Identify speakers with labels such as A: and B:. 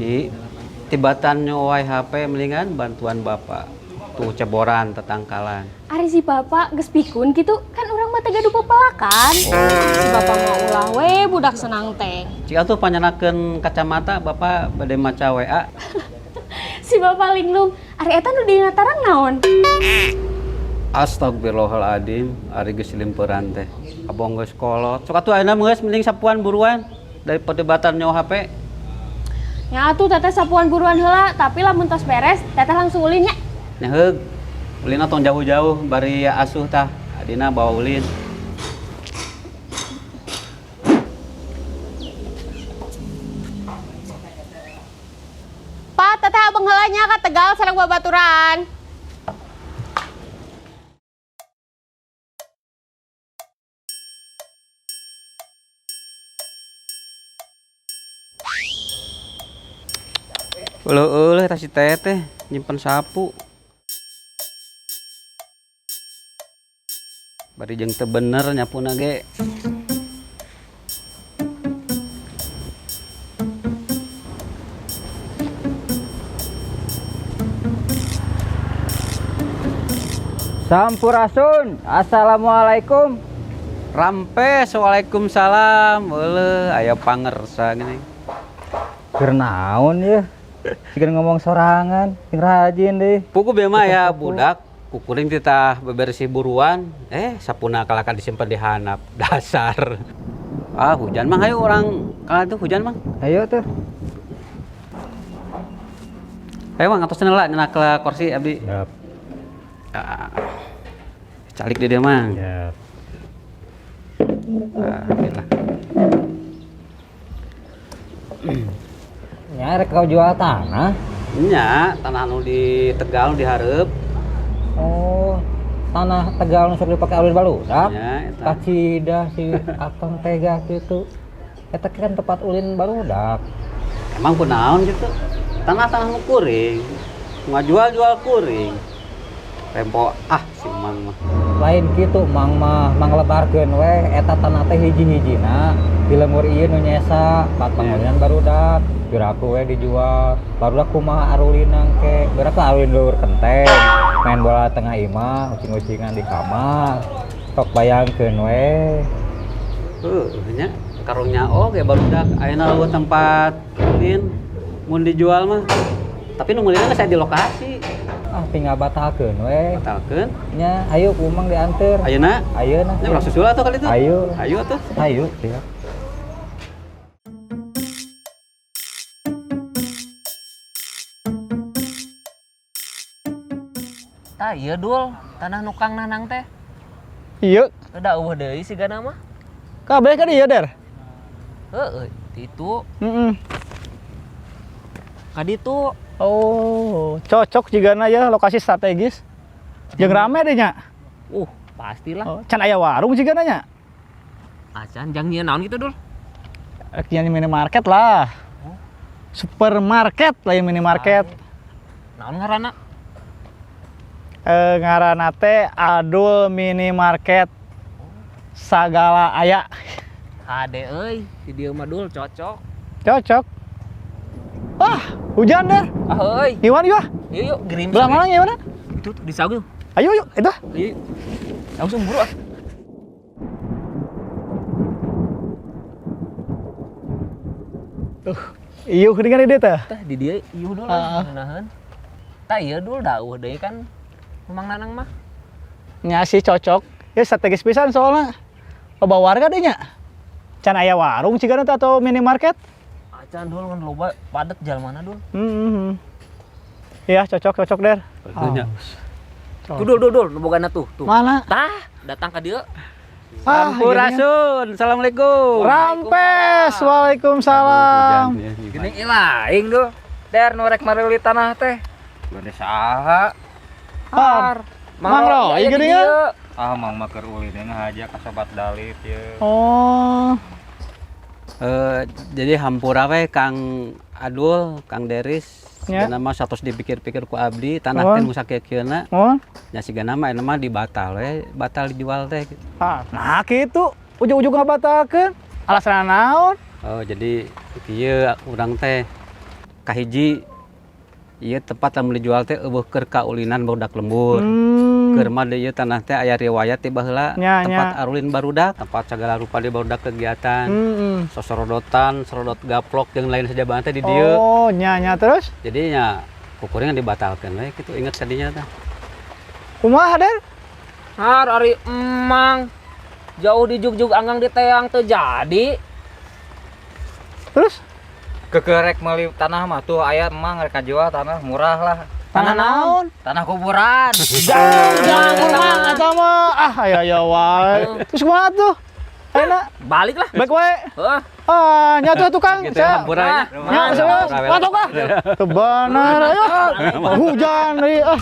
A: Ci, tibatan nyoai HP mendingan bantuan bapak. Tuh ceboran tetangkalan.
B: Ari si bapak geus pikun gitu, kan urang mah teh gaduh pepelakan. Si bapak mah ulah we budak senang teh.
A: Cik atuh panyanakeun kacamata bapak bade maca WA.
B: Si bapak linglung, ari eta nu dina tarang naon?
A: Astagfirullahaladzim, ari geus limperan teh. Abong geus kolot. Sok atuh ayeuna geus mending sapuan buruan daripada batan nyawa HP.
B: Ya atuh teteh sapuan buruan heula, tapi lamun tos beres, teteh langsung ulin nya.
A: Nya heug. Ulin tong jauh-jauh bari asuh tah. Adina bawa ulin.
B: Pak, teteh abang heula nya ka Tegal sareng babaturan.
A: Uleuh-uleuh eta si teteh nyimpen sapu. Bari jeung teu bener nyapuna ge.
C: Sampurasun, assalamualaikum.
A: Rampes, waalaikumsalam. Euleuh, aya pangersa gini.
C: Keur naon ye? Siga ngomong sorangan, sing rajin deh.
A: Puku bema mah ya budak, kukuring titah bebersih buruan, sapuna kalaka disimpan di hanap, dasar. Ah, hujan mang ayo orang kala itu hujan mang.
C: Ayo tuh.
A: Ayo mang atos lah nyenak ke kursi abdi.
C: Siap.
A: Ah, calik di dia mang.
C: Siap.
A: Ah, lah.
C: Nya rek kau jual tanah?
A: Nya, tanah nu di Tegal nu dihareup.
C: Oh, tanah Tegal nu sok dipake alun baludak.
A: Nya, eta.
C: Kacida si Akang tega gitu. Eta kan tempat ulin barudak.
A: Emang kunaon gitu? Tanah-tanah nu kuring. Ngajual-jual kuring. Tempo ah si Mang mah.
C: Lain gitu Mang mah manglebarkeun we eta tanah teh hiji-hijina. Di lemur ieu nu nyesa, pat pangulinan barudak. Piraku we dijual. Barudak kumaha arulinang ke? Barudak arulin luhur kenteng. Main bola tengah imah, ucing-ucingan di kamar. Sok bayangkeun we.
A: Heuh nya karunya oge barudak ayeuna leuwih tempat ulin mun dijual mah. Tapi nu meulina geus aya di lokasi.
C: Ah tinggal batalkeun we.
A: Batalkeun.
C: Nya ayo ku Mang dianteur.
A: Ayeuna?
C: Ayeuna.
A: Nya urang susul atuh kali itu.
C: Ayo.
A: Ayo atuh.
C: Ayo, siap.
D: Tah ieu dul, tanah nu Kang Nanang teh.
E: Iya.
D: Udah eueuh deui sigana mah.
E: Kabeh kan iya, Der.
D: Heeh, itu.
E: Heeh.
D: Ka ditu.
E: Oh, cocok jigana ya lokasi strategis. Jeung rame deh nya.
D: Pastilah.
E: Oh, can aya warung jigana nya.
D: Acan jang nyieun naon gitu, Dul?
E: Rek nyian minimarket lah.
D: Oh.
E: Supermarket lain minimarket.
D: Naon ngaranna?
E: Ngaranna teh Adul Minimarket. Sagala aya.
D: Hade euy, di dieu mah Dul cocok.
E: Cocok. Ah, hujan Der.
D: Ah euy.
E: Ngiwan yuk ah.
D: Yuk yuk, gerimis.
E: Belah mana ngiwan?
D: Itu di saung.
E: Ayo yuk, itu.
D: Ayo. Langsung buru ah.
E: Tuh, iuh geuningan di dieu teh.
D: Tah di dieu iuh dul ngeunaheun. Tah ieu dul dauh deui kan Mang Nanang mah.
E: Nya sih cocok. Ya strategis pisan soalnya. Loba warga deh nya. Can aya warung cigana teh atau minimarket?
D: Acan dul ngan loba padet jalmana dul.
E: Iya, cocok cocok Der.
A: Betul nya.
D: Tuh dul dul dul nu bogana tuh tuh.
E: Mana?
D: Tah, datang ka dieu.
E: Ah,
A: Sampurasun. Assalamualaikum.
E: Rampes, waalaikumsalam.
C: Geuning ilaing dul. Der nu rek mareuli tanah teh. Bade saha?
E: Har. Mang Roy geuningan.
C: Ah, Mang mah keur ulin ngahaja ka sobat Dalit ye.
E: Oh.
A: Jadi hampura we Kang Adul, Kang Deris.
E: Ya.
A: Sigana mah satos dipikir-pikir ku abdi tanah teh nu sakieu-kieuna.
E: Oh.
A: Nya sigana mah ayeuna mah dibatal we, batal dijual teh.
E: Ah, nah kitu ujug-ujug ngabatalkeun. Alasanna naon?
A: Oh, jadi kieu urang teh Kahiji, ieu tempat lamun dijual teh euweuh keur kaulinan barudak lembur. Keur mah deui ieu tanah teh aya riwayat ti baheula, tempat arulin barudak, tempat segala rupa di barudak kegiatan. Sosorodotan, sorodot gaplok jeung lain sajabana teh di dieu.
E: Oh, nya nya, terus?
A: Jadi nya ku kuring dibatalkeun we kitu, inget tadinya teh.
E: Kumaha, Der?
D: Har ari emang jauh di jugjug anggang di teang teu jadi.
E: Terus?
C: Kekerek meuli tanah mah tuh aya emang rek jual tanah murah lah.
E: Tanah naon?
C: Tanah kuburan.
E: Jangan, jangan, Mang, eta mah. Ah, aya aya wae. Terus kumaha tuh? Ayeuna
D: Balik lah.
E: baik wae.
D: Heeh.
E: Ah, nya tuh tukang.
A: Gitu
E: Saya
A: ya, hampura nya.
E: Nya, saya masuk ah. Teu bener ayo. Hujan deui ah.